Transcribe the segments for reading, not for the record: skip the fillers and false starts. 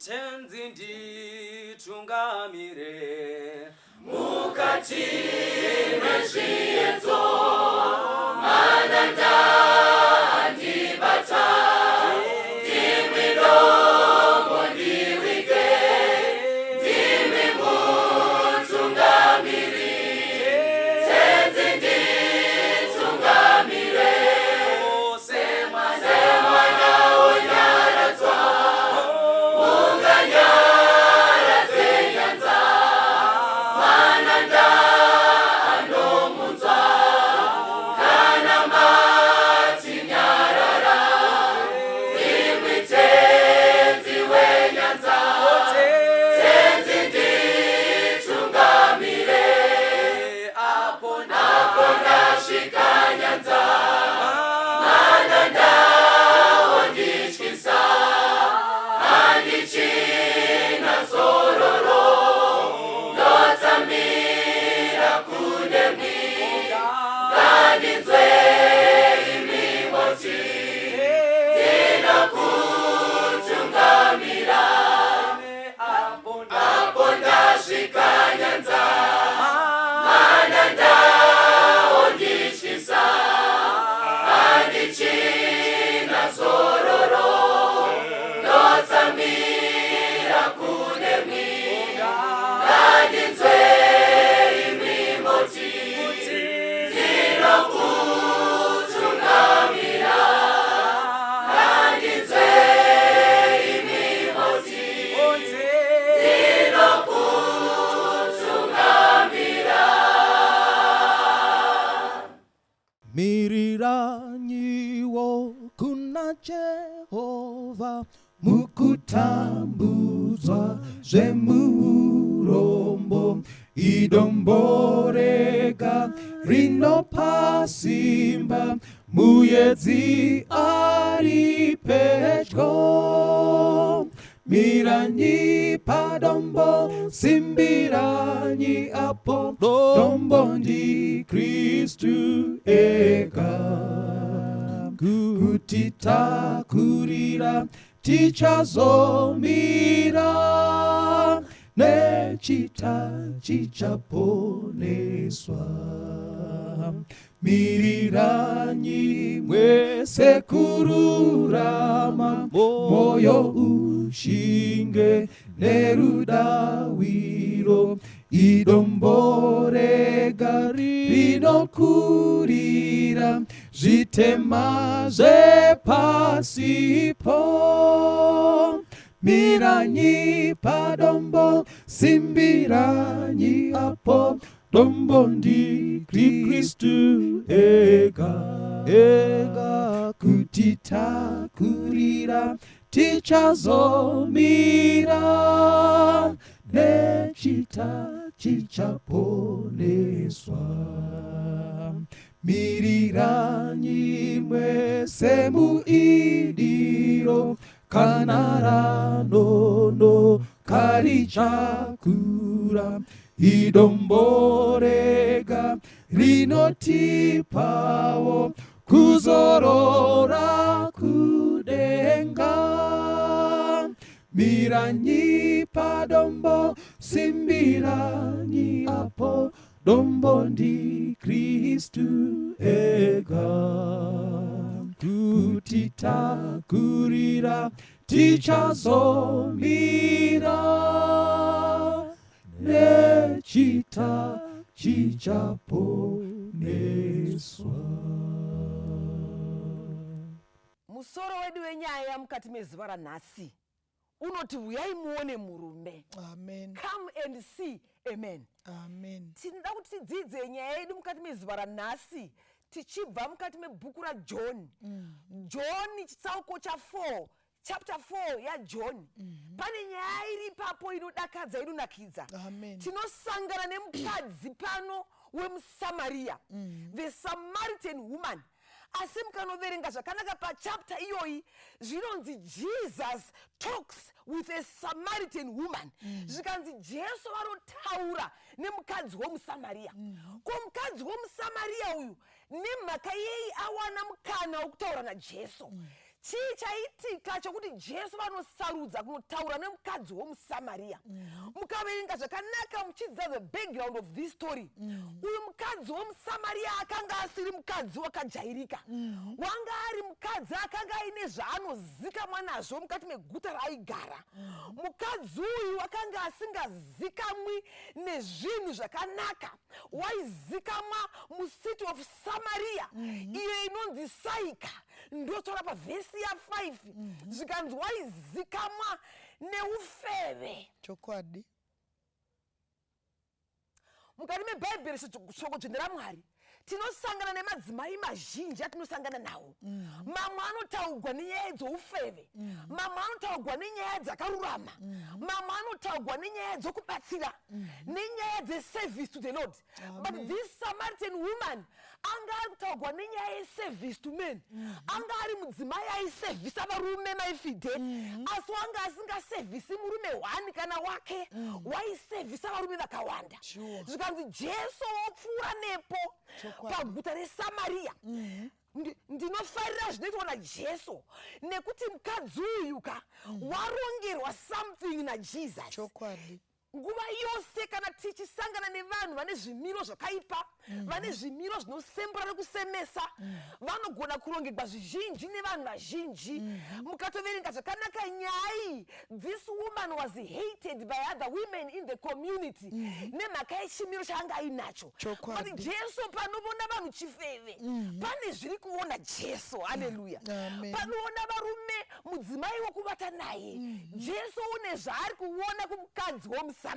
Tenzi nditungamire mukati mezviedzo. Mananda andibata, ndimi dombo ndiwike, ndimi mutungamiri. Tenzi nditungamire, semwana wonyaradzwa, unganyaradze nyanza, mananda anomunzwa, kana matinyarara, ndimi Tenzi wenyanza. Tenzi nditungamire, apo ndasvika nyanza, mananda ondityisa, handichina zororo, ndotsamira kunemwi, ngandinzwe imi moti, ndinokutungamira, apo ndasvika nyanza, mananda ondityisa, handichina zororo, ndotsamira kunemwi, ngandinzwe imi moti, ndinokutungamira, ngandinzwe imi moti, ndinokutungamira. Miriranyiwo kuna Jehova mukutambudzwa zvemurombo, idombo rega rinopa simba, muedzi ari pedyo. Miranyi padombo, simbiranyi apo, dombo ndiKristu ega. Kuti takurira tichazomira, nechita chichaponeswa. Miriranyi mwese kururama, moyo ushinge nerudawiro, idombo rega rinokurira zvitema zvepasipo. Miranyi padombo, simbiranyi apo, dombo ndiKristu ega ega. Kuti takurira tichazomira, nechita chichaponeswa. Miriranyi mwese muidiro, kana ranono karichakura, idombo rega rinotipawo kuzorora kudenga. Miranyi padombo, simbiranyi apo, dombo ndiKristu ega. Kuti takurira tichazomira, nechita chichaponeswa. Musoro wedu wenyaya mukati mezuva ranhasi unoti, "Uyai muone murume." Amen. Come and see a man. Amen. Tinoda kuti tidzidze nyaya yedu mukati mezuva ranhasi tichibva mukati mebhuku raJohn, John chitsauko cha4, chapter 4 yaJohn. Pane nyaya iri ipapo inodakadza, inonakidza. Amen. Tinosangana nemukadzi pano wemuSamariya, the Samaritan woman. Asi mukanoverenga zvakanaka pachapter iyoyi, zvinonzi Jesus talks with a Samaritan woman. Zvikanzi Jesu vanotaura nemukadzi womuSamariya. Ko mukadzi womuSamariya uyu nemhaka yei awana mukana wokutaura naJesu? Chii chaitika chokuti Jesu vanosarudza kunotaura nemukadzi womuSamariya? Mukaverenga zvakanaka muchidzidza the background of this story, uyu mukadzi womuSamariya akanga asiri mukadzi wakajairika. Wanga ari mukadzi akanga aine zvaanozikamwa nazvo mukati meguta raaigara. Mukadzi uyu akanga asingazikamwi nezvinhu zvakanaka, waizikamwa mucity of Samaria, iyo inonzi Saika. Ndotaura pavhesi ya5, zvikanzi waizikamwa neufeve. Chokwadi. Mukati mebhaibheri, shoko dzvene raMwari, tinosangana nemadzimai mazhinji atinosangana nawo. Mamwe anotaugwa nenyaya dzoufeve, mamwe anotaugwa nenyaya dzakarurama, mamwe anotaugwa nenyaya dzokubatsira, nenyaya dzeservice to the Lord. But this Samaritan woman anga ari kutaugwa nenyaya yeservice to men. Anga ari mudzimai aisevhisa varume, maifidhe, asi wanga asingasevhisi murume one kana wake, waisevhisa varume vakawanda. Zvikanzi Jesu wopfuura nepo paguta reSamariya. Ndinofarira zvinoitwa naJesu, nekuti mukadzi uyu ka warongerwa something naJesus. Nguva yose kana tichisangana nevanhu vane zvimiro zvakaipa, vane zvimiro zvinosembura nekusemesa, vanogona kurongegwa zvizhinji nevanhu vazhinji. Mukatoverenga zvakanaka nyaya, this woman was hated by other women in the community nemhaka yechimiro chaanga ainacho. But Jesu panovona vanhu chifeve, pane zviri kuona Jesu. Haleluya. Amen. Panoona varume mudzimai wokuvata naye, Jesu une zvaari kuona kumukadzi womuSamariya.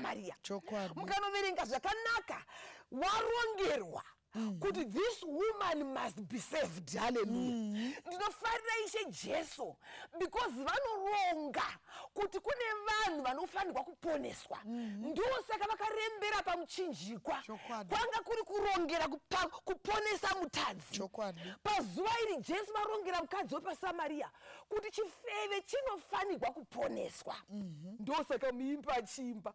Mukanoverenga zvakanaka, warongerwa kuti this woman must be saved. Haleluya. Ndinofarira Ishe Jesu because vanoronga kuti kune vanhu vanofanirwa kuponeswa. Ndosaka vakarembera pamuchinjikwa. Kwanga kuri kurongera kuponesa mutadzi. Pazuva iri Jesu varongera mukadzi wepaSamariya kuti chifeve chinofanirwa kuponeswa. Ndosaka muimba achiimba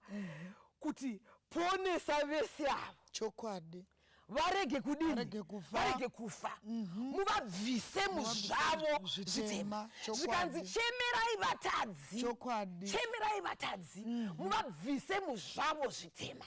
kuti ponesa vese avo varege kudini? Varege kufa. Varege kufa, muvabvise muzvavo zvitema. Zvitema. Zvikanzi chemerai vatadzi, chemerai vatadzi, muvabvise muzvavo zvitema.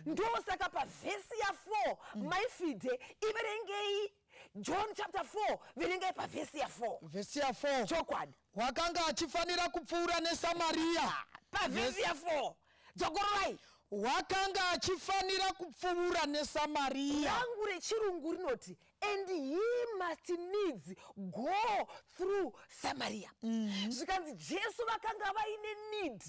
Ndosaka pavhesi ya4, maifidhe, iverengei John chapter 4, verengai pavhesi ya4. Vhesi ya4. Wakanga achifanira kupfuura neSamariya. Pavhesi ya4, dzokororai. Wakanga achifanira kupfuura neSamariya. Rangu rechirungu rinoti, "And he must needs go through Samaria." Zvikanzi Jesu vakanga vaine need.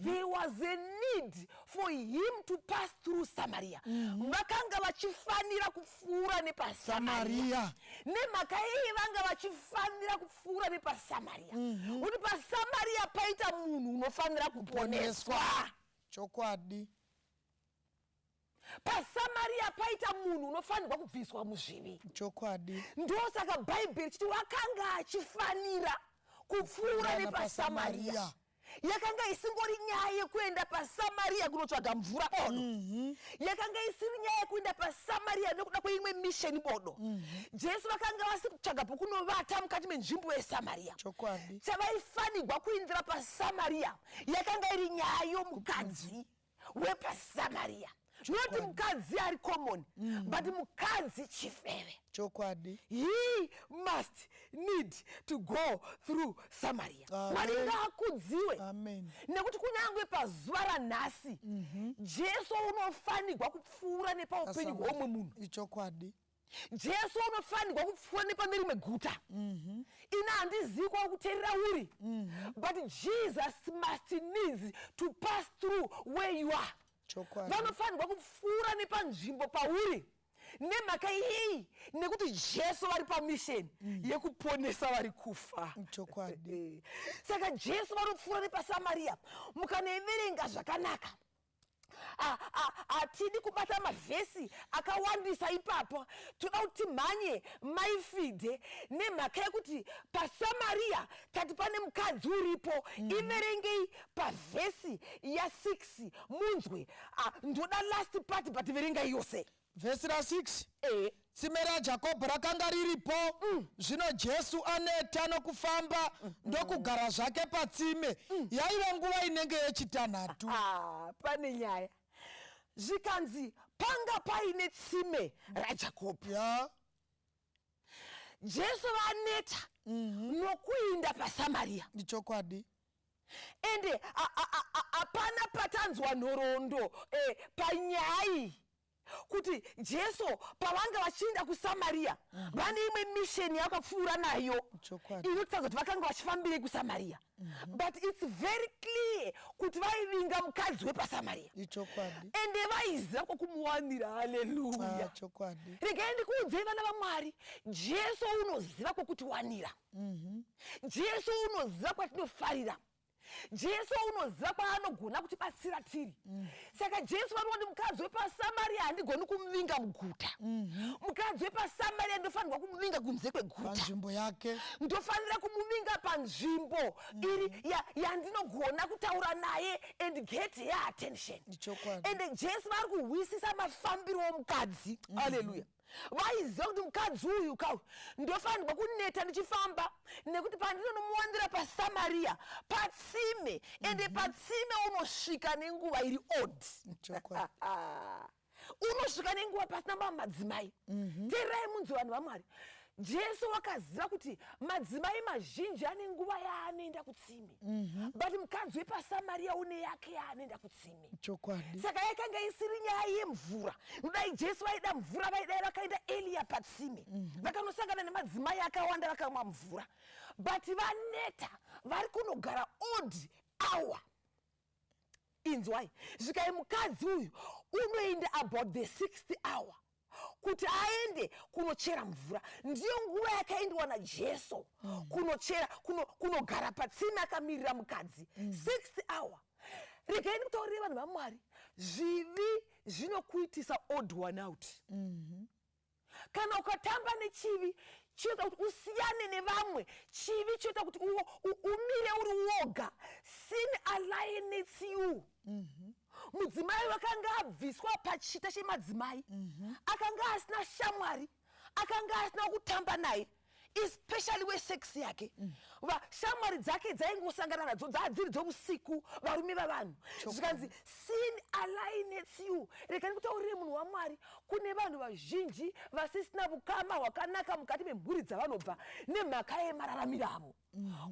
There was a need for him to pass through Samaria. Vakanga vachifanira kupfuura nepaSamaria. Samaria. Nemhaka yei vanga vachifanira kupfuura nepaSamaria? Kuti paSamaria paita munhu unofanira kuponeswa. PaSamaria paita munhu unofanirwa kubviswa muzvivi. Ndosaka Bhaibheri chiti wakanga achifanira kupfuura nepaSamaria. Napasamaria. Yakanga isingori nyaya yekuenda paSamaria kunotsvaga mvura bodo. Yakanga isiri nyaya yekuenda paSamaria nekuda kweimwe misheni bodo. Jesu vakanga vasi kutsvaga pokunovata mukati menzvimbo yeSamaria. Chavaifanirwa kuindira paSamaria yakanga iri nyaya yomukadzi wepaSamaria, noti mukadzi ari common, but mukadzi chifeve. He must need to go through Samaria. Amen. Mwari ngaakudziwe. Amen. Nekuti kunyange pazuva ranhasi, Jesu unofanirwa kupfuura nepaupenyu hwomwe munhu. Jesu unofanirwa kupfuura nepane rimwe guta. Ina handizivi kwakuteerera uri, but Jesus must needs to pass through where you are. Vanofanirwa kupfuura nepanzvimbo pauri. Nemhaka iyi? Nekuti Jesu vari pamisheni yekuponesa vari kufa. Saka Jesu vanopfuura nepaSamariya. Mukanoeverenga zvakanaka, hatidi kubata mavhesi akawandisa ipapo, toda kuti timhanye, maifidhe, nemhaka yekuti paSamariya tati pane mukadzi uripo. Iverengei pavhesi ya6 munzwe. Ndoda last part, but verengai yose. Vhesi ra6. E. Tsime raJakobho rakanga riripo. Zvino Jesu aneta nokufamba, ndokugara zvake patsime. Yaiva nguva inenge yechitanhatu. Ah, pane nyaya. Zvikanzi panga paine tsime raJakobho. Jesu vaneta nokuinda paSamaria. Ichokwadi. Ende hapana patanzwa nhoroondo panyaya iyi kuti Jesu pavanga vachienda kuSamaria vane imwe mission yakapfuura nayo inotaridza kuti vakanga vachifambirei kuSamaria. But it's very clear kuti vaivinga mukadzi wepaSamaria. Ende vaiziva kwokumuwanira. Haleluya. Regai ndikuudzei, vana vaMwari, Jesu unoziva kwokutiwanira. Jesu unoziva kwatinofarira. Jesu unoziva kwaanogona kutibatsira tiri. Saka Jesu vanoti mukadzi wepaSamaria handigoni kumuvinga muguta. Mukadzi wepaSamaria ndofanirwa kumuvinga kunze kweguta. Panzvimbo yake. Ndofanira kumuvinga panzvimbo iri yandinogona kutaura naye and get her attention. Ende Jesu vari kuhwisisa mafambiro omukadzi. Aleluya. Vaiziva kuti mukadzi uyu kau ndofanirwa kuneta ndichifamba, nekuti pandinonomuwanira paSamaria patsime, ende patsime unosvika nenguva iri odd. Unosvika nenguva pasina mamwe madzimai. Teerai munzi, vanhu vaMwari, Jesu wakaziva kuti madzimai mazhinji ane nguva yaanoenda kutsime, but mukadzi wepaSamaria une yake yaanoenda kutsime. Saka yakanga isiri nyaya yemvura. Dai Jesu vaida mvura, vaidai vakaenda earlier patsime, vakanosangana nemadzimai akawanda vakamwa mvura. But vaneta, vari kunogara odd hour. Inzwai, svikai mukadzi uyu unoenda about the 6th hour kuti aende kunochera mvura. Ndiyo nguva yakaendwa naJesu kunochera, kunogara patsime akamirira mukadzi, 6th hour. Regai ndikutaurire, vanhu vaMwari, zvivi zvinokuitisa odd one out. Kana ukatamba nechivi, chinoita kuti usiyane nevamwe. Chivi chinoita kuti umire uri woga. Sin alienates you. Mudzimai wakanga abviswa pachita chemadzimai, akanga asina shamwari, akanga asina kutamba naye, especially wesex yake. Shamwari dzake dzaingosangana nadzo dzadziri dzousiku, varume vavanhu. Zvikanzi sin alienates you. Regai ndikutaurire, munhu waMwari, kune vanhu vazhinji vasisina ukama hwakanaka mukati memhuri dzavanobva nemhaka yemararamiro avo.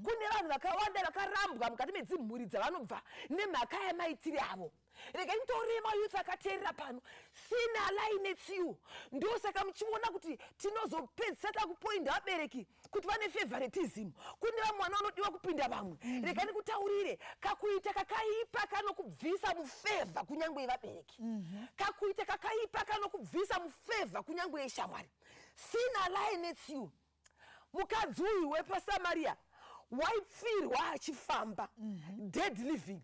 Kune vanhu vakawanda vakarambwa mukati medzimhuri dzavanobva nemhaka yemaitire avo. Regai nditaurire mayouth akateerera pano, sin alienates you. Ndosaka muchiona kuti tinozopedzisa takupoinda vabereki kuti vane favoritism, kune vamwe vana vanodiwa kupinda vamwe. Regai ndikutaurire, kakuita kakaipa kanokubvisa mufavour kunyange yevabereki. Kakuita kakaipa kanokubvisa mufavour kunyange yeshamwari. Sin alienates you. Mukadzi uyu wepaSamaria waipfirwa achifamba, dead living.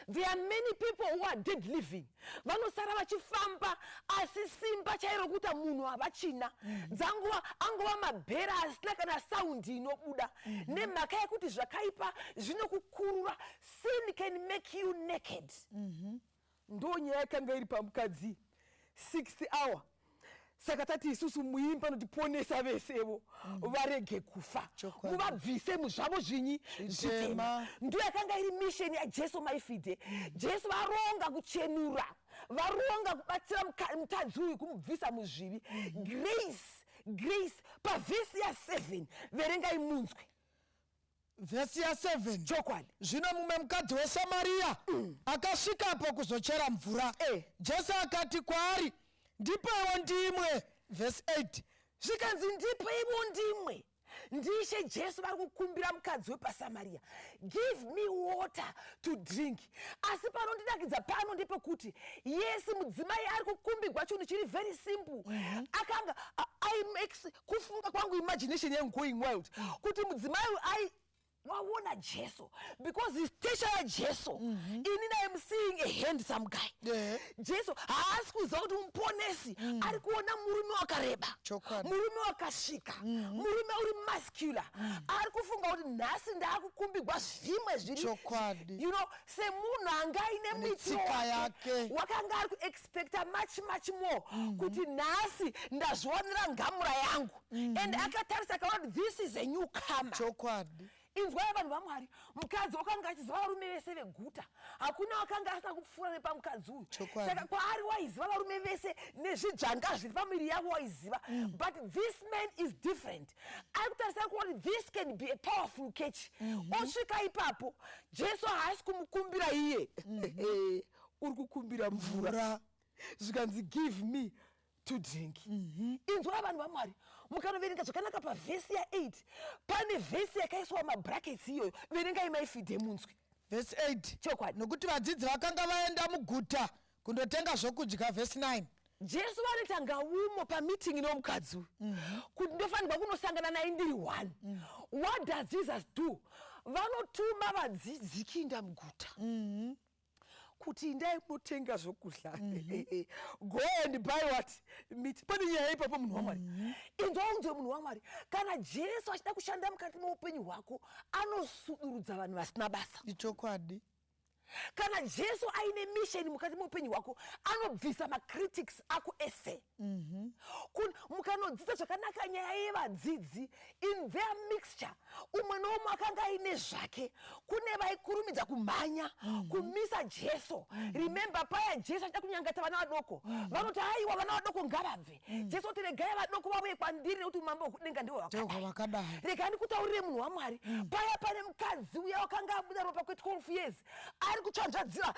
There are many people who are dead living, vanosara vachifamba, asi simba chairo kuita munhu havachina. Dzanguva angova mabhera asina kana sound inobuda, nemhaka yekuti zvakaipa zvinokukurura. Sin can make you naked. Ndo nyaya yakanga iri pamukadzi, 6th hour. Saka tati isusu muimba notiponesa vesevo varege kufa. Muvabvise muzvavo zvinyi? Zvitema. Zvitema. Ndo yakanga iri mission yaJesu. Maifidhe Jesu varonga kuchenura, varonga kubatsira mutadzi uyu kumubvisa muzvivi. Grace, grace. Pavhesi ya7, verengai munzwe. Vhesi ya7. Chokwadi. Zvino mumwe mukadzi weSamariya akasvikapo kuzochera mvura. Jesu akati kwaari, "Ndipeiwo ndimwe." Vhesi 8. Zvikanzi, "Ndipeiwo ndimwe." Ndishe Jesu vari kukumbira mukadzi wepaSamaria, "Give me water to drink." Asi panondinakidza pano ndepekuti, yes, mudzimai ari kukumbigwa chinhu chiri very simple. Akanga kufunga kwangu, imagination yangu going wild, kuti mudzimai uyu ai waona Jesu because stature yaJesu, ini naye Am seeing a handsome guy. Jesu haasi kuziva kuti muponesi ari kuona murume wakareba, Chokwadi. murume wakasvika, murume uri muscular. Ari kufunga kuti nhasi ndaakukumbigwa zvimwe zviri Chokwadi. Semunhu anga aine muitiro Netsika wake, yake. wakanga ari kuexpecta much, much more, kuti nhasi ndazvionera ngamura yangu. And akatarisa akaona kuti this is a newcomer. Inzwai, vanhu vaMwari, mukadzi wakanga achiziva varume vese veguta. Hakuna wakanga asina kupfuura nepamukadzi uyu. Saka kwaari waiziva varume vese nezvidzvanga zviri pamiviri yavo waiziva. But this man is different. Ari kutarisa kuona kuti this can be a powerful catch. Osvika ipapo, Jesu haasi kumukumbira iye, uri kukumbira mvura. Mvura. Zvikanzi, "Give me to drink." Inzwai, vanhu vaMwari, mukanoverenga zvakanaka pavhesi ya8, pane vhesi yakaiswa mabrackets iyoyo. Verengai, maifidhe, munzwi. Vhesi 8. Chokwadi. Nokuti vadzidzi vakanga vaenda muguta kundotenga zvokudya. Vhesi 9. Jesu vanoita ngaumo pameeting nomukadzi uyu kuti ndofanirwa kunosangana naye ndiri one. What does Jesus do? Vanotuma vadzidzi kuinda muguta kuti indai munotenga zvokudya, go and buy what? Meat. Pane nyaya ipapo, munhu waMwari. Inzwa unzwe, munhu waMwari, kana Jesu achida kushanda mukati meupenyu hwako, anosudurudza vanhu vasina basa. Kana Jesu aine mission mukati meupenyu hwako, anobvisa macritics ako ese. Mukanodzidza zvakanaka nyaya yevadzidzi in their mixture, umwe noumwe akanga aine zvake. Kune vaikurumidza kumhanya kumisa Jesu. Remember paya Jesu achida kunyangata vana vadoko, vanoti, "Aiwa, vana vadoko ngavabve." Jesu oti, "Regai vadoko vauye kwandiri, nekuti umambo hwekudenga ndihwo Ndihwo hwakadai." hwakadai. Regai ndikutaurire, munhu waMwari, paya pane mukadzi uya wakanga abuda ropa kwe12 years, ari kutsvanzvadzira.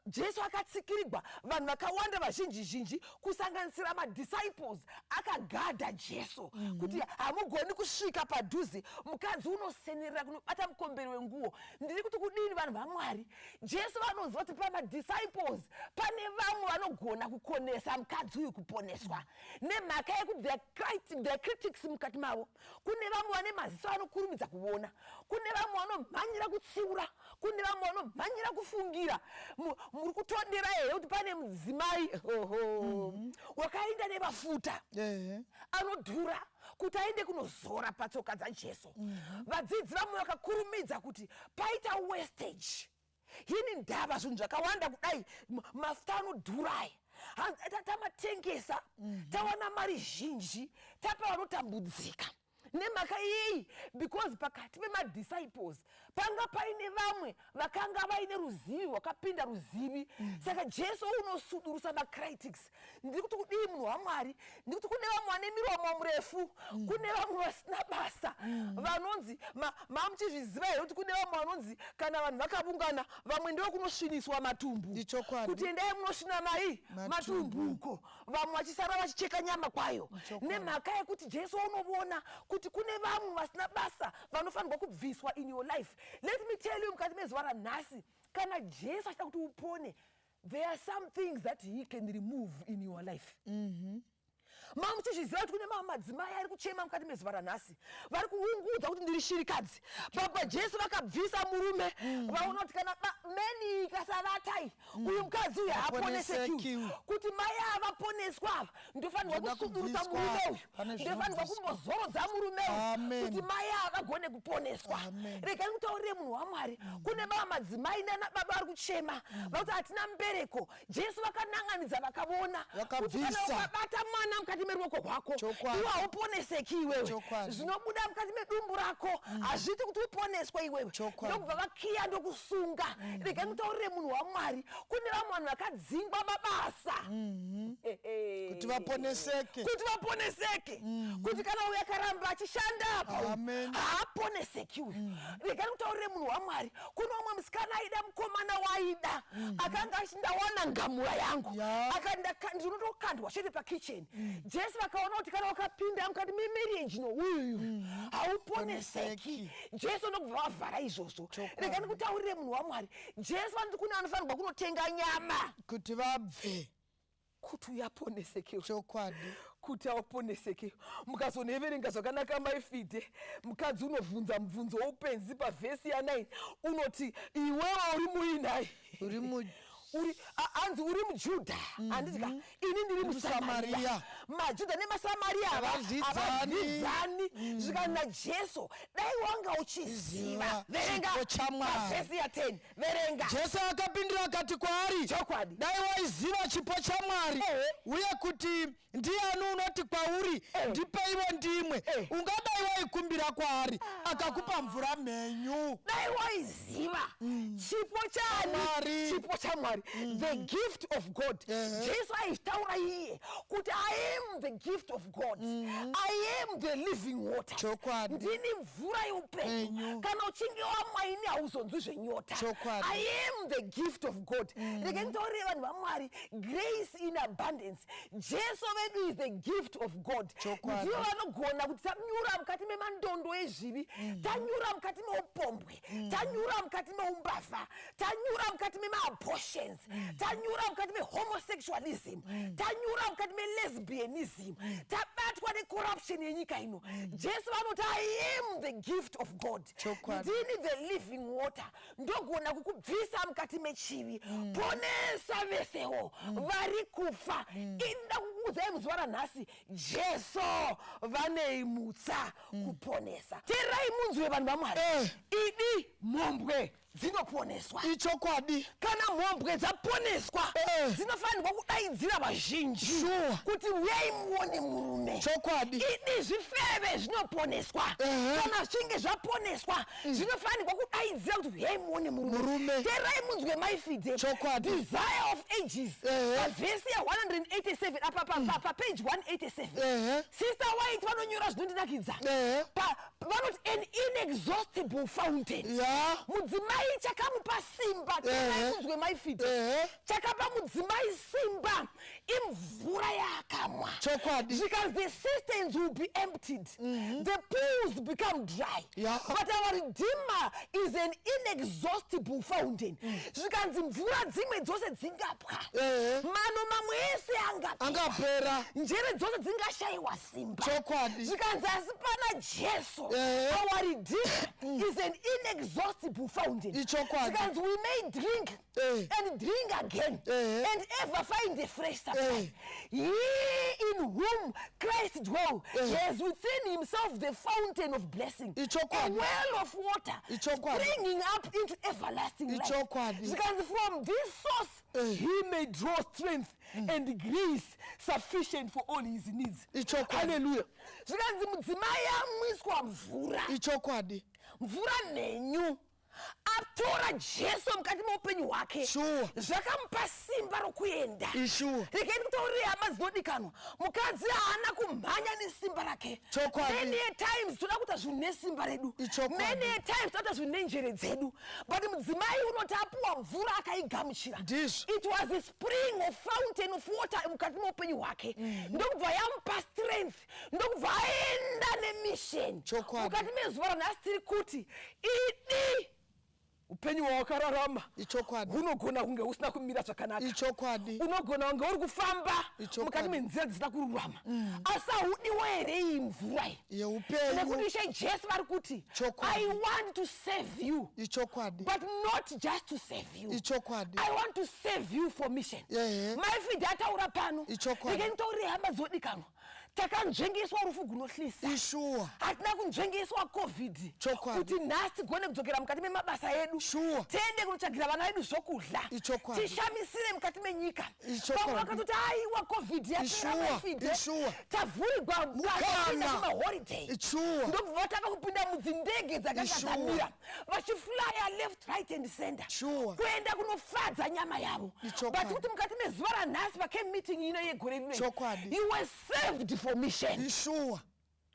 Jesu akatsikirigwa, vanhu vakawanda vazhinji zhinji, kusanganisira madisciples, akagadha Jesu kuti hamugoni kusvika padhuze. Mukadzi unosenerera kunobata mukomberi wenguo. Ndiri kuti kudini, vanhu vaMwari? Jesu vanoziva kuti pamadisciples pane vamwe vanogona kukonesa mukadzi uyu kuponeswa nemhaka yekuti there are critics mukati mavo. Kune vamwe vane maziso anokurumidza kuona, kune vamwe vanomhanyira kutsiura, kune vamwe vanomhanyira kufungira. Muri kutondera here kuti pane mudzimai oho wakaenda nemafuta anodhura kuti aende kunozora patsoka dzaJesu? Vadzidzi vamwe vakakurumidza kuti paita wastage. Hini ndava zvinhu zvakawanda kudai, mafuta anodhura aya, tamatengesa, tawana mari zhinji, tapa vanotambudzika. Nemhaka iyi, because pakati pemadisciples panga paine vamwe vakanga vaine ruzivi rwakapinda ruzivi. Saka Jesu unosudurusa macritics. Ndiri kuti kudii, munhu waMwari? Ndiri kuti kune vamwe vane miromo murefu, kune vamwe vasina basa vanonzi mamuchizviziva here kuti kune vamwe vanonzi kana vanhu vakavungana, vamwe ndokunosviniswa matumbu? Kuti endai munosvina mai Matumbu. matumbuko, vamwe vachisara vachicheka nyama kwayo. Nemhaka yekuti Jesu unovona kuti kune vamwe vasina basa vanofanirwa kubviswa in your life. Let me tell you, mukati mezuva ranhasi, kana Jesu achida kuti upone, there are some things that he can remove in your life. Mamuchizviziva kuti kune mamwe madzimai ari kuchema mukati mezuva ranhasi, vari kuungudza kuti ndiri shirikadzi? Baba Jesu vakabvisa murume, vaona kuti kana meni ikasavatai uyu mukadzi uyu haaponeseki. Haponeseki. Kuti mai ava vaponeswa ava, ndofanirwa Ndoda kusudurusa kubviswa. murume uyu. Pane Ndofanirwa zvinobviswa. kumbozorodza murume uyu Amen. kuti mai ava vagone kuponeswa. Amen. Regai kutaurire, munhu waMwari, kune baba madzimai nana baba vari kuchema, vakuti hatina mbereko. Jesu vakananganidza, vakavona kuti kana Vakabvisa. ukabata mwana mukati meruoko rwako, iwe hauponeseki iwewe. Zvinobuda mukati medumbu rako hazviiti kuti uponeswe iwewe. Ndokubva vakiya, ndokusunga. Regai kutaurire, munhu waMwari, kune vamwe vanhu vakadzingwa mabasa Kuti vaponeseke. Kuti vaponeseke, kuti kana uyu akaramba achishanda apa uyu, Amen. haaponeseki uyu. Regai kutaurire, munhu waMwari, kune umwe musikana aida mukomana waida, akanga achiti, "Ndawana ngamura yangu." Akati, "Ndinotokandwa chete pakicheni." Jesu vakaona kuti kana ukapinda mukati memarriage nouyuyu, hauponeseki. Jesu ndokubva vavhara izvozvo. Regai ndikutaurire, munhu waMwari, Jesu vanoti kune vanofanirwa kunotenga nyama kuti vabve kuti uyaponeseke. Kuti aponeseke. Mukazoneverenga zvakanaka, maifidhe, mukadzi unobvunza mubvunzo woupenzi pavhesi ya9, unoti, "Iwewe uri muinai?" Uri mu Uri hanzi uri mujudha, handiti ka? Ini ndiri musamariya. Musamariya. Majudha nemasamariya Havadyidzani. havadyidzani. Zvikanzi naJesu, dai wanga uchiziva. Ziva Verenga chipo chaMwari. pavhesi ya10, verenga. Jesu akapindura akati kwaari, Chokwadi. dai waiziva chipo chaMwari uye kuti ndiani unoti kwauri, ndipeiwo ndimwe, ungadai waikumbira kwaari, akakupa mvura mhenyu. Dai waiziva chipo chani? Mwari. Chipo chaMwari, the gift of God. Jesu aitaura iye kuti, "I am the gift of God. I am the living water." Chokwadi. Ndini mvura yeupenyu. Penyu. Kana uchinge wamwa ini, hauzonzwi zvenyota. Chokwadi. I am the gift of God. Rege nditaurire vanhu vaMwari, grace in abundance. Jesu vedu is the gift of God. Chokwadi. Ndivo vanogona kuti tanyura mukati memandondo ezvivi, tanyura mukati meupombwe, tanyura mukati meumbavha, tanyura mukati memaabortions, tanyura mukati mehomosexualism, tanyura mukati melesbianism, tabatwa necorruption yenyika ino, Jesu vanoti, "I am the gift of God." Chokwadi. Ndini the living water, ndogona kukubvisa mukati mechivi. Ponesa vesewo vari kufa. Inda kukuudzai muzuva ranhasi, Jesu vanei mutsa kuponesa. Teerai munzwe, vanhu vaMwari. Idi mhombwe dzinoponeswa. Ichokwadi. Kana mhombwe dzaponeswa, dzinofanirwa kudaidzira vazhinji kuti, "Uyai muone murume." Chokwadi. Idi zvifeve zvinoponeswa. Kana zvichinge zvaponeswa, zvinofanirwa kudaidzira kuti, "Uyai muone murume." Murume. Teerai munzwe, maifidhe. Chokwadi. Desire of Ages, pavhesi ya187 apa, papage 187, Sister White vanonyora zvinondinakidza. Vanoti an inexhaustible fountain. Mudzimai chakamupa simba, teerai munzwe, maifidhe, chakapa mudzimai simba imvura yaakamwa. Chokwadi. Because the cisterns will be emptied, the pools become dry, but our Redeemer is an inexhaustible fountain. Zvikanzi mvura dzimwe dzose dzingapwa, mano mamwe ese angapera, Angapera. njere dzose dzingashayiwa simba. Chokwadi. Zvikanzi asi pana Jesu, our Redeemer is an inexhaustible fountain. Ichokwadi. Zvikanzi we may drink and drink again and ever find a fresh supply. He in whom Christ dwell has within himself the fountain of blessing, a Ichokwadi. well of water Ichokwadi. springing up into everlasting life. Ichokwadi. Zvikanzi from this source he may draw strength and grace sufficient for all his needs. Ichokwadi. Haleluya. Zvikanzi mudzimai amwiswa mvura, Ichokwadi. mvura mhenyu, atora Jesu mukati meupenyu hwake, zvakamupa simba rokuenda. Ishuwa. Regai ndikutaurire, hama dzinodikanwa, mukadzi haana kumhanya nesimba rake. Chokwadi. Many a times toda kuita zvinhu nesimba redu. Ichokwadi. Many a times toda kuita zvinhu nenjere dzedu, but mudzimai unoti apuwa mvura, akaigamuchira. Ndizvo. It was a spring of fountain of water mukati meupenyu hwake, ndokubva yamupa strength, ndokubva aenda nemission. Chokwadi. Mukati mezuva ranhasi tiri kuti idi upenyu hwawakararama Ichokwadi. hunogona kunge husina kumira zvakanaka. Ichokwadi. Unogona kunge uri kufamba Ichokwadi. mukati menzira dzisina kururama, asi haudiwo here iyi mvura iyi? Yeupenyu. Nekuti Ishe Jesu vari kuti, Chokwadi. "I want to save you, Ichokwadi. but not just to save you. Ichokwadi. I want to save you for mission." Maifidhi ataura pano. Ichokwadi. Rege nditaurire, hama dzinodikanwa, takanzvengeswa rufu gunohlisa. Ishuwa. Hatina kunzvengeswa COVID Chokwadi. kuti nhasi tigone kudzokera mukati memabasa edu, Shuwa. tiende kunotsvagira vana vedu zvokudya, Ichokwadi. tishamisire mukati menyika. Ichokwadi. Vamwe vakatoti, "Aiwa, COVID yapera, Ishuwa. maifidhe, Ishuwa. tavhurigwa Mukana. kumaholiday." Ishuwa. Ndobva vatanga kupinda mudzindege dzakanga Ishuwa. dzamira, vachiflya left, right and center, Shuwa. kuenda kunofadza nyama yavo. Ichokwadi. But kuti mukati mezuva ranhasi, pacamp meeting ino yegore rino, Chokwadi. you were saved for mission. Ishuwa.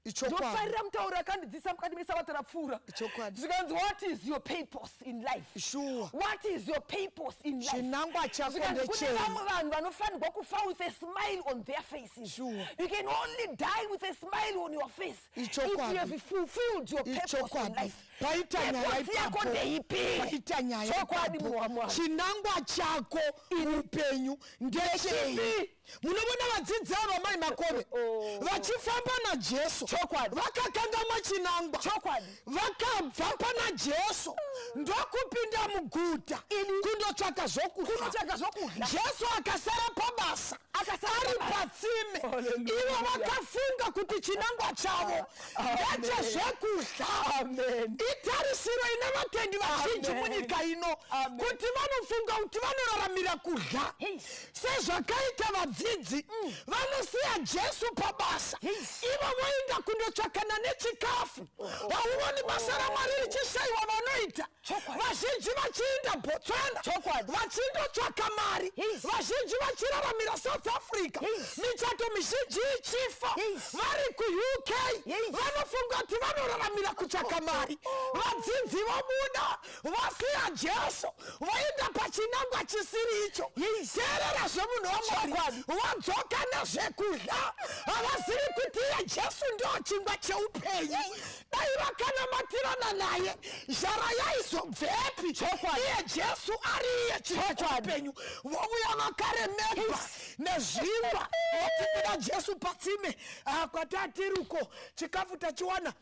Ichokwadi. Ndofarira mutauro akandidzisa mukati mesabata rapfuura. Ichokwadi. Zvikanzi, "What is your purpose in life?" Shuwa. What is your purpose in life? Chinangwa chako Zvikanzi kune ndechei? vamwe vanhu vanofanirwa kufa with a smile on their faces. Sure. You can only die with a smile on your face if you Ichokwadi. have fulfilled your purpose in Ichokwadi. life. Paita nyaya Purpose yako ipapo. ndeipi? Paita nyaya Chokwadi, ipapo. munhu waMwari. Chinangwa chako muupenyu ndechei? Chipi? Munovona vadzidzi ava mai Makove Oh. vachifamba naJesu. Chokwadi. Vakakangamwa chinangwa. Chokwadi. Vakabva pana Jesu ndokupinda muguta kundotsvaka zvokudya. Kunotsvaka zvokudya. Jesu akasara pabasa. Akasara ari pabasa. patsime. Hallelujah. Ivo vakafunga kuti chinangwa chavo ndechezvekudya. Amen. Itarisiro ine vatendi vazhinji Amen. munyika ino Amen. kuti vanofunga kuti vanoraramira kudya. Hey. Sezvakaita vadzidzi vanosiya Jesu pabasa, Yes. ivo voenda kundotsvakana nechikafu. Hauoni basa raMwari richishayiwa vanoita. Chokwadi. Vazhinji vachienda Botswana Chokwadi. vachindotsvaka mari, Yes. vazhinji vachiraramira South Africa, Yes. michato mizhinji ichifa, Yes. vari kuUK Yes. vanofunga kuti vanoraramira kutsvaka mari. Vadzidzi vobuda vasiya Jesu voenda pachinangwa chisiri icho. Teerera zvemunhu waMwari, vodzoka nezvekudya. Havazivi kuti iye Jesu ndo chingwa cheupenyu. Dai vakanamatirana naye, zhara yaizobvepi? Iye Jesu ari iye chingwa cheupenyu. Vouya vakaremegwa nezvingwa, voti kuna Jesu patsime, kwatatiri uko chikafu tachiwana.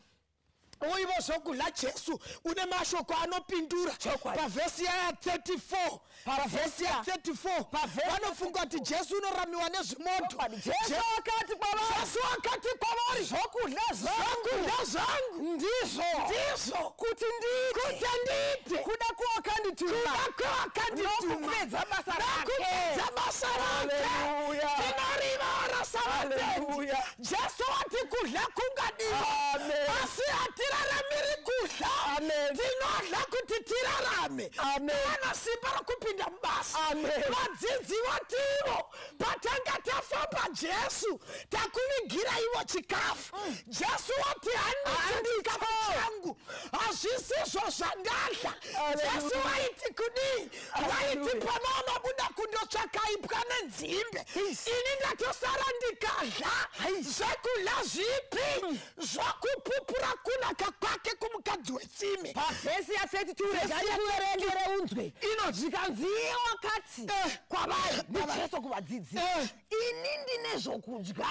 Uivo zvokudya. Jesu une mashoko anopindura Chokwadi. pavhesi yaya 34, pavhesi ya 34. Vanofunga kuti Jesu unoramiwa nezvimoto. Chokwadi. Jesu akati kwavari, Jesu akati kwavari, zvokudya zvangu zvokudya zvangu ndizvo ndizvo kuti ndiite kuti ndiite kuda kwawakandituma kuda kwawakandituma nokupedza basa rake. nokupedza basa rake. Hallelujah. Tinorivara savatendi. Hallelujah. Jesu wati kudya kungadiwa, Amen. asi hatiraramiri kudya. Amen. Tinodya kuti tirarame, Amen. tiwana simba rokupinda mubasa. Amen. Vadzidzi vativo patanga tafamba, Jesu takuvigira ivo chikafu. Jesu wati handicho chikafu changu, hazvisizvo zvandadya. Jesu waiti kudii? Waiti Hallelujah. pamaunobuda kundotsvaka ipwa nenzimbe, ini ndatosara ndikadya zvekudya zvipi zvokupupura kunaka kwake kumukadzi wetsime. Pavhesi ya32, Vhesi regai ya kuverengere unzwe. Inoti Zvikanzi iye wakati kwavari, ndiJesu kuvadzidzi, ini ndine zvokudya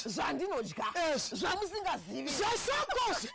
zvandinodya Yes. zvamusingazivi. Zvesokose,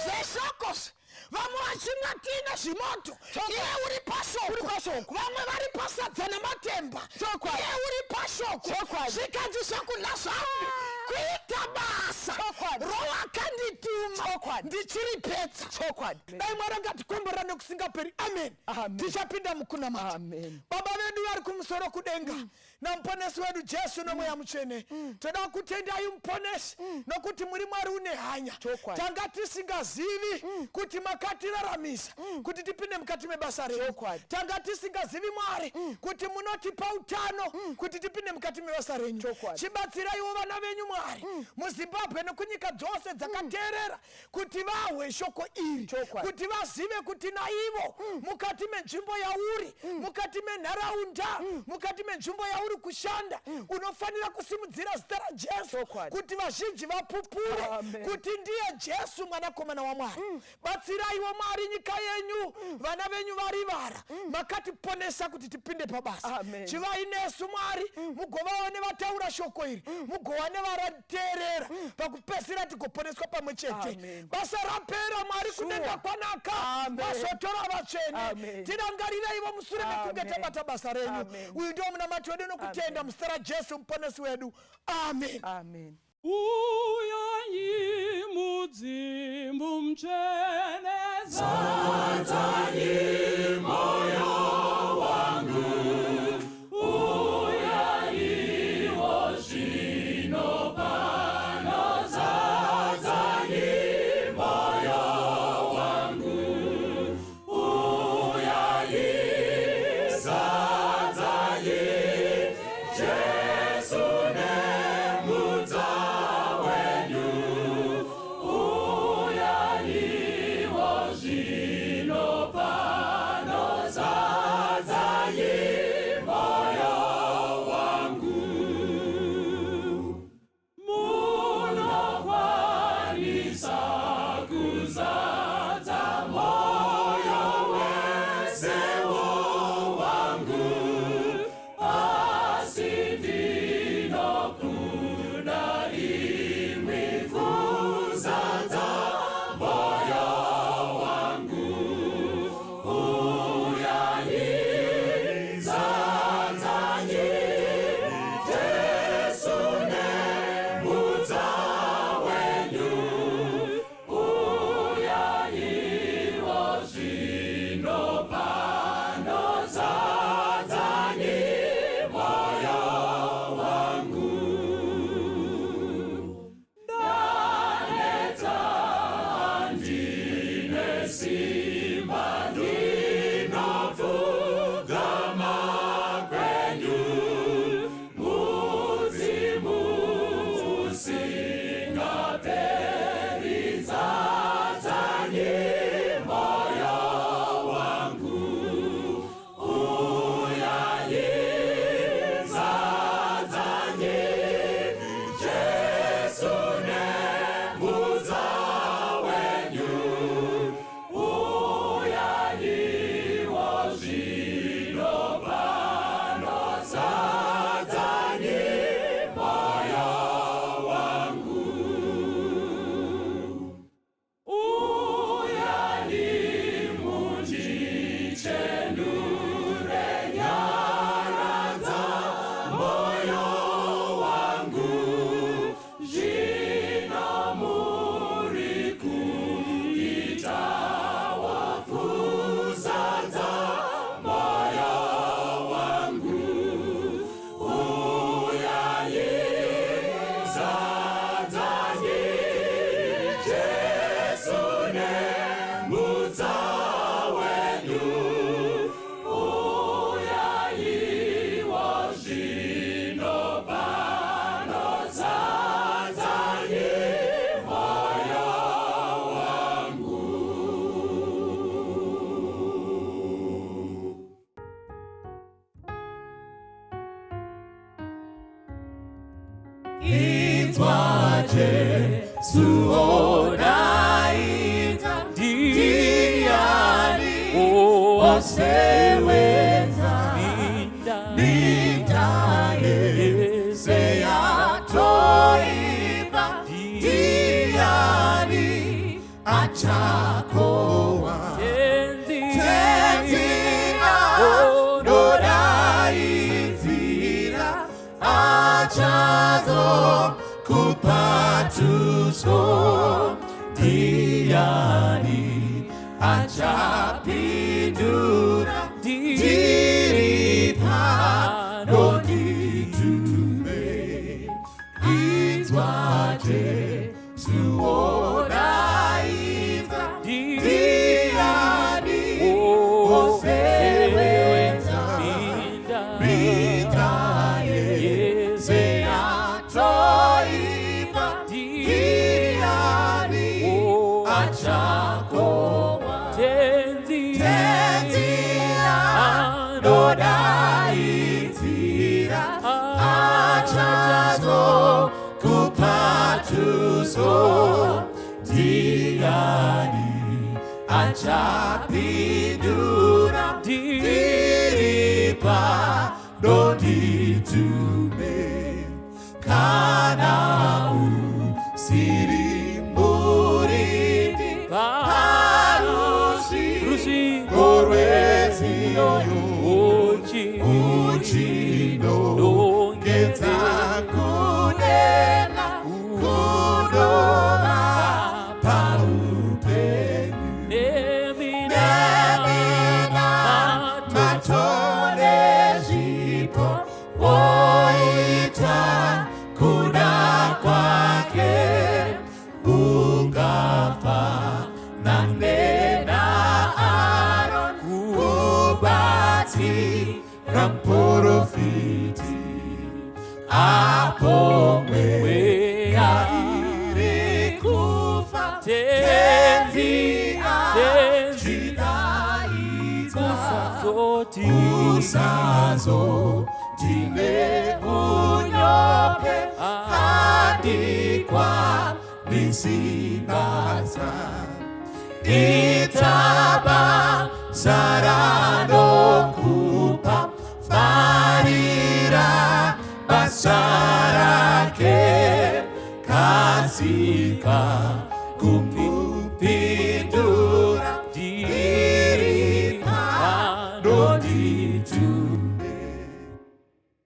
zvesokose. Vamwe vachimwa tiine zvimoto, iye uri pashoko. Vamwe vari pasadza nematemba, iye uri pashoko. Zvikanzi zvokudya zvangu kuita basa Chokwadi. rowakandituma Chokwadi. ndichiripedza. Chokwadi. Dai Mwari angatikomborera nekusingaperi. Amen. Amen. Tichapinda mukunamata. Amen. Baba vedu vari kumusoro kudenga, namuponesi wedu Jesu nomweya mutsvene, toda kutendai muponesi nokuti muri Mwari une hanya. Chokwadi. Tanga tisingazivi kuti makatiraramisa kuti tipinde mukati mebasa renyu. Chokwadi. Tanga tisingazivi Mwari kuti munotipa utano kuti tipinde mukati mebasa renyu. Chokwadi. Chibatsiraiwo vana venyu Mwari muZimbabwe nekunyika dzose dzakateerera kuti vahwe shoko iri, Chokwadi. kuti vazive kuti naivo mukati menzvimbo yauri, mukati menharaunda, mukati menzvimbo yauri kushanda, unofanira kusimudzira zita raJesu Chokwadi. kuti vazhinji vapupure Amen. kuti ndiye Jesu mwanakomana waMwari. Batsiraiwo Mwari nyika yenyu, vana venyu varivara. Makatiponesa kuti tipinde pabasa. Amen. Chivai nesu Mwari, mugovawo nevataura shoko iri, mugova nevarateerera, pakupedzisira tigoponeswa pamwe chete. Amen. Basa rapera Mwari, kudenga kwanaka, Amen. mazotora vatsvene. Amen. Tirangariraivo musure mekunge Amen. tabata basa renyu. Amen. Uyu ndio munamati wedu nokutenda muzita raJesu muponesi wedu. Amen. Amen. Uyayi mudzimu mutsvene. Zvinopano Inzwa Jesu odaidza, ndiani osewenza minda yese yatoipa, ndiani achakowa? Tenzi anodaidzira, achazo kupatuso, ndiani achapindura? Ndiri pano, nditume. Inzwa Jesu odaidza, ndiani osewenza minda yese yatoipa, ndiani achakowa? Tenzi anodaidzira, achazo kupatuso, ndiani achapindura? Ndiri pano, nditume. Kana usiri murindi parusvingo rweZiyoni, uchinongedza kudenga kunova paupenyu, nemina matone zvipo, woita kuda kwake, ungafa naAron kubatsira muprofiti, apo mweya iri kufa. Tenzi achidaidza, usazotine unyope, handikwanisi basa, itaba saranokupa, farira basa rake, kasika.